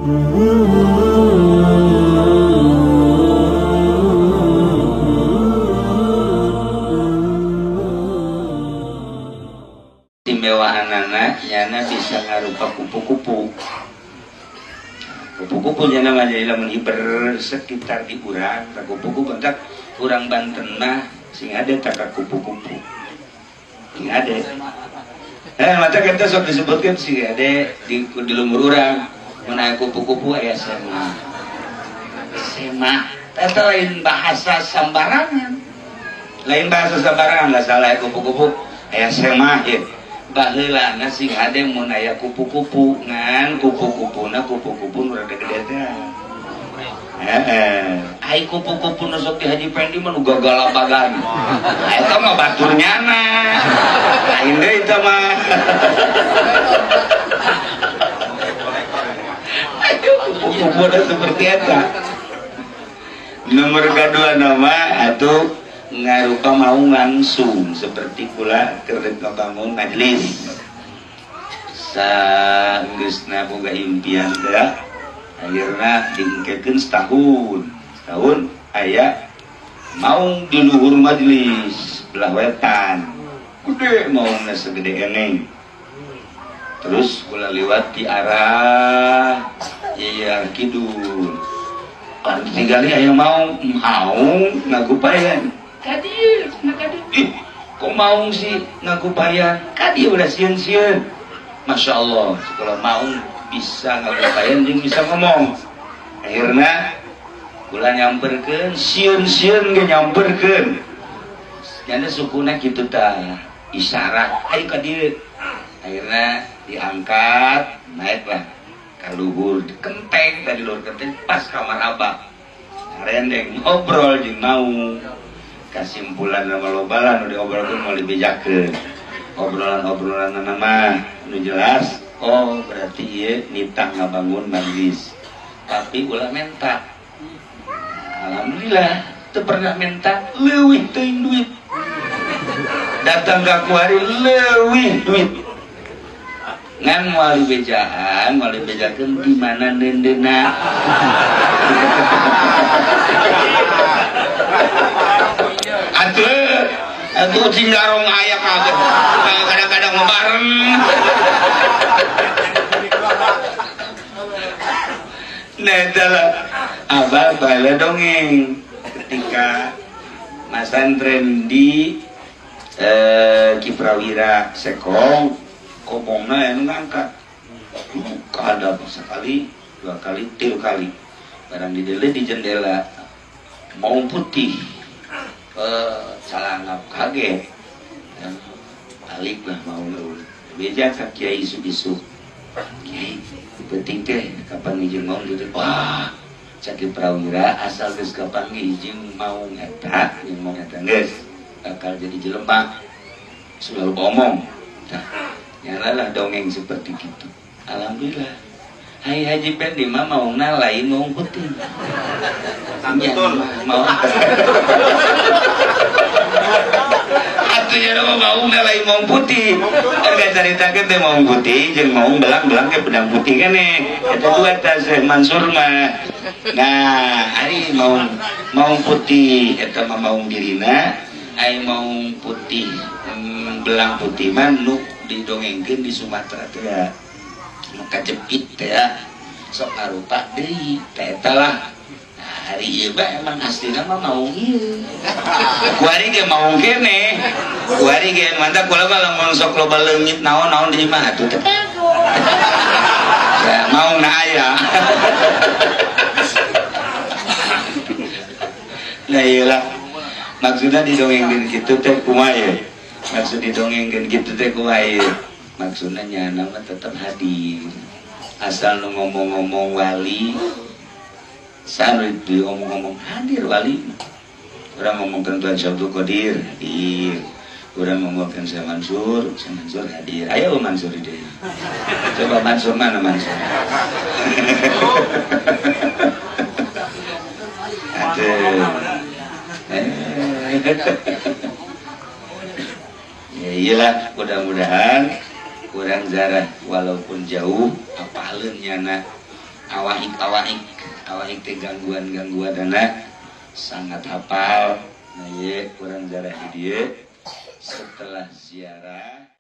Istimewaanana nyana bisa ngarupa kupu-kupu. Kupu-kupu nyana mah jadi lamun hiber sekitar di urang, tak kupu-kupu entak urang Banten mah sing ada tak kupu-kupu. Sing ada. Mata kita sok disebutkan sing ada di lumur urang mun aya kupu-kupu aya sema. Sema eta lain bahasa sambarangan. Lain bahasa sambarangan lah salah kupu-kupu aya sema ieu. Baheulana sing hade mun aya kupu-kupu ngan kupu-kupuna kupu-kupu nu rada gede teh. Heeh. Ai kupu-kupu nu sok di Haji Pendi mah nu gagalabagan. Eta mah batur nyana. Lain deui eta mah. Kupu-kupu seperti eta. Nomor kadua nama atuh ngarupa mau langsung seperti kula keur ngabangun majelis saenggeusna boga impian teh akhirna diengkekeun setahun aya maung di luhur majelis belah wetan gede maungna segede eneng terus kula liwat di arah ieu kidul kan tinggali aya maung maung ngagupayan kadir, kadir. Ih, kok maung sih ngagupayan? Kadir udah sieun-sieun. Masya Allah, kalau maung bisa ngagupayan jeung bisa ngomong. Akhirna kula nyamperkeun, sieun-sieun ge nyamperkeun. Nyana sukuna kitu tah, isyarat, ayo kadir. Akhirna diangkat, naiklah ka luhur kenteng, tadi luhur kenteng pas kamar abah. Rendeng ngobrol jeung maung. Kesimpulan nama lobalan udah diobrolkeun mau dibejakeun obrolan-obrolan nama nu jelas oh berarti ieu nitah ngabangun majelis tapi ulah menta alhamdulillah teu pernah menta leuwih teuing duit datang ka kuari leuwih duit ngan moal dibejaan moal dibejakeun di mana neundeuna atuh atuh ucing garong aya kabeh kadang-kadang bareng nah eta lah abah baheula dongeng ketika masantren di Kiprawira Sekong kobongna anu ngangkat kada sekali dua kali tilu kali barang didele di jendela mau putih salangap kaget balik lah mau beja ka kiai isu-isu kiai penting teh kapan ngijin mau gitu wah caki prawira asal geus kapan ngijin mau eta jeung mau eta geus bakal jadi jelema selalu omong nah nyalalah dongeng seperti gitu alhamdulillah Hai Haji Pendi mah maungna lain maung putih. Betul. Mau. Atuh nya mah maungna lain maung putih. Enggak caritakeun teh maung putih jeung maung belang-belang ke pedang putih keneh. Eta dua tah Syekh Mansur mah. Nah, ari maung maung putih eta mah maung dirina, ai maung putih belang putih mah nu didongengkeun di Sumatera teh. Kajepit ya sok arupa deui teh eta lah hari ieu mah emang aslina mah maung ieu kuari ge maung keneh kuari ge mantap kula mah lamun sok loba leungit naon-naon di imah atuh teh ya maungna aya nah ieu lah maksudna didongengkeun kitu teh kumaha ye maksud didongengkeun kitu teh kumaha ye maksudnya nyana mah tetap hadir asal nu ngomong-ngomong wali sanu ngomong-ngomong hadir wali orang ngomongkan Tuhan Syekh Abdul Qadir hadir orang ngomongkan Syekh Mansur Syekh Mansur hadir ayo Mansur deh coba Mansur mana Mansur aduh ya iyalah mudah-mudahan kurang zarah walaupun jauh apaleun nyana Awaik awaik awaik teh gangguan-gangguan anak sangat hafal. Nah, ye kurang jarah di dieu setelah ziarah.